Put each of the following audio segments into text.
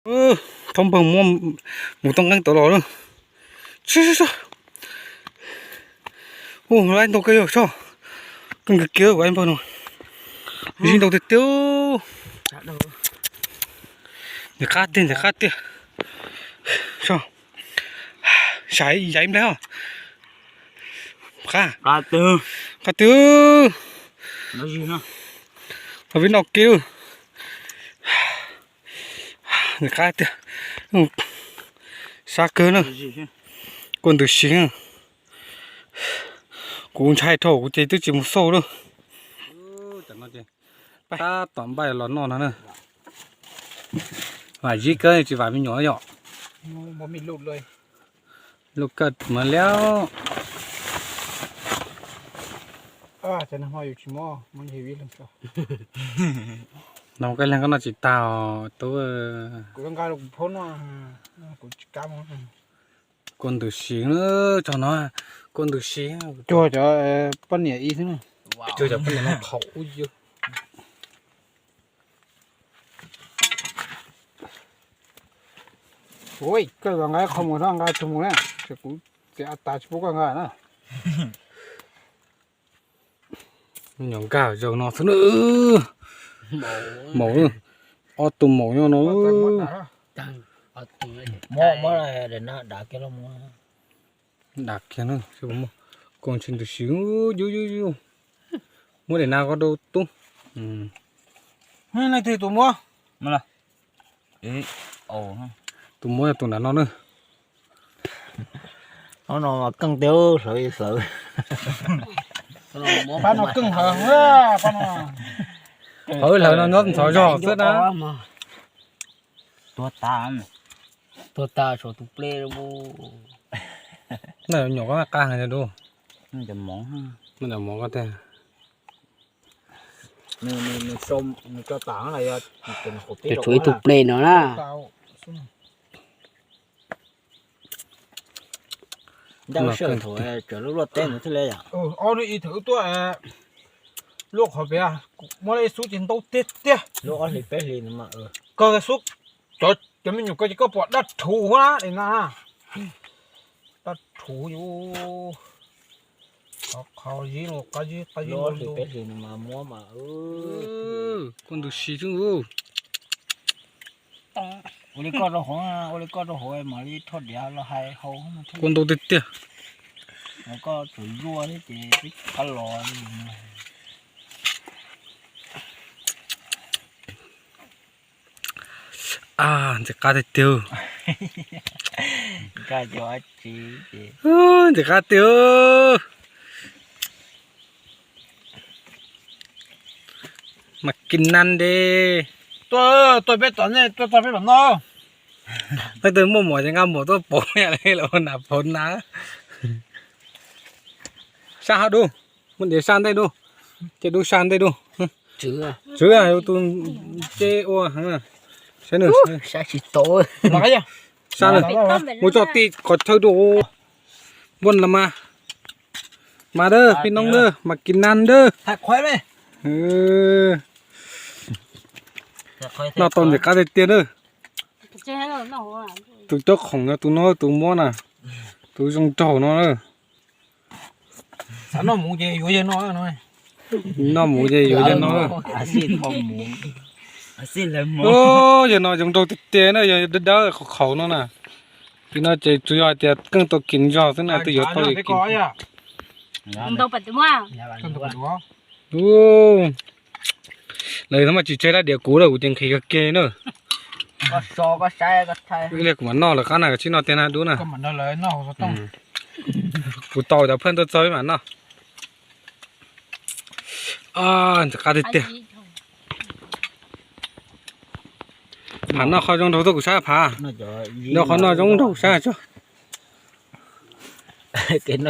Thaub npawg muab mus toj nqeeb tod los lawm. Ub, lawv ntau kawg yog tso. Kawg nkaus kiag kuv ib npawg no. Zib ntau tiag tiag. Ntxim qab tiag, ntxim qab tiag. Saib yaim nplej os. Qab, qab twg? Los vib noj kiag. Ntxim qab tiag. Sab kawg na. Kua ntws si. Kuv ntshai dhau kuv ces twb tsis mus xauj lawm. Tab tom npaj los noj no na. Vam zib kawg tsis vam me nyuam yom. Lub kawg mas liab. No koj leeg koj noj tsis tag os tub. Kua ntws si, tog no kua ntws si. Cuag cov poj niam ib xwb. Cuag cov poj niam no qhov ub yw. Ua koj los nqa qhov mus no nqa tug mus na, ces kuv txiav tas tsis pub koj nqa na. Nyuam nkag zaug no xwb na. Maum, ob tug maum nyob no. Dav kiag na, kua ntsis ntws si, yub yub yub. Muab daim nas ko rau tub. Leej twg tus muab? Tus muab yog tus nram no na. No keej tiag, hlawv hlawv. Pab no keej hlawv, pab no. Hlawv hlawv no nyob ntxhov zog xwb na. Tuag tas, tuag tas tshuav tus plej. Na nyuam koj qab heev dub. Cov mov, cov mov koj tiag. Ces tshuav ib tug plej no na. Ntawm sij hawm thaum tseem luaj luaj teb ntawd thiaj li yom. Ob hnub ib thaum wb tuaj luaj qhov pem, muab ib xub ces ntau tiag tiag. Kawg xub, cov me nyuam kawg ces koj pom daj rhuv na, daj rhuv yus. Qhov zib, qab zib, qab zib. Kua ntws si xwb. Ua li koj rau hauv, ua li koj rau hauv mam li rho diav los hais hauv. Kua ntau tiag tiag. Koj tsuas zuaj thiab ces twb qab los. Ntxim qab tiag tiag. Ntxim qab tiag. Mas kis nas de. Tuaj, tuaj peb tom nej, tuaj txog peb tom no. Leej twg muaj mov ces nqa mov tuaj pauv li lawm, nas pauv nas. Sab hab dub, muab diav sab ntej dub, ces dub sab ntej dub. Tswv yog tus nce ua, saib nws, sab tsis tau. Sab nws, muab tso tij qhov chaw dub. Npoj los mas, mas dawb, peb noob dawb, mas kis nas dawb. Noj tau ntxim qab tiag tiag na. Tus cob khoom no, tus no tus muab na, tus zoo nraug no na. Noj mus ces yuav yawg no, noj mus ces yuav yawg no. Yawg no zoo nraug tiag tiag na, yog dawb dawb qhov khaum no na. Tus no ces tsuas yog hais tias keej tau kis zog xwb na, twb yuav tau kis. Lawv tsis tseg dab diav kuv lawm, kuv ces nqhis kawg kiag na. Ib pliag kuv mam noj lawv qab na, koj tsij noj tiag na dub na. Kuv tos cov phooj ywg tuaj txog peb mam noj. Ntxim qab tiag tiag. Pham noj qhov zoo nraug tuaj kuv sab Pham. Noj qhov noj zoo nraug sab tso. Saib,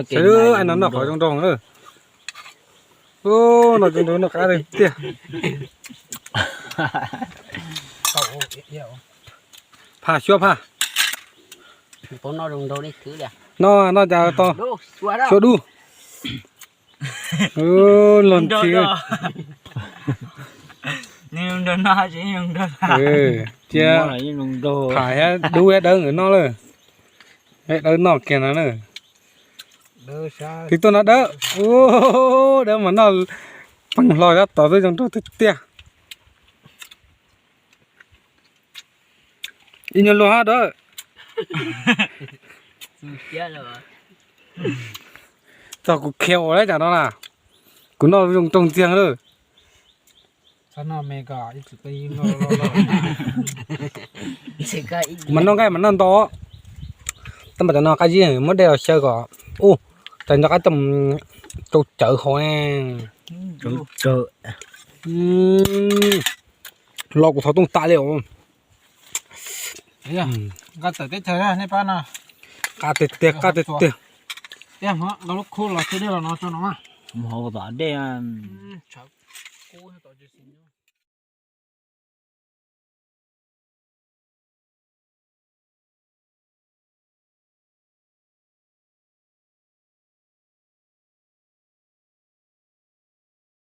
no noj qhov zoo nraug na. Noj zoo nraug, noj qab tiag tiag. Pham xyuab Pham. Noj, noj cas to xyuab dub. Luag ntxhi. Cia tham thiab dub thiab dawb nkawd noj lawm. Dawb noj kiag no na. Twb tuaj no dawb. Dawb mas noj peeg hlo tab tom twb zoo nraug tiag tiag. Ib nyuag luag hab dawb. Txog kuv khiav ua lawm cas no na. Kuv noj zoo nraug ntxiag lawm. Mas noj nqaij mas noj ntau. Tab mas cov no qab zib muab dej los xyaw kom, ua, cas nco qab rau cawv hauv ne. Los kuv thov tooj tas li os. Qab tiag tiag, qab tiag tiag. Mus hauv tom dej.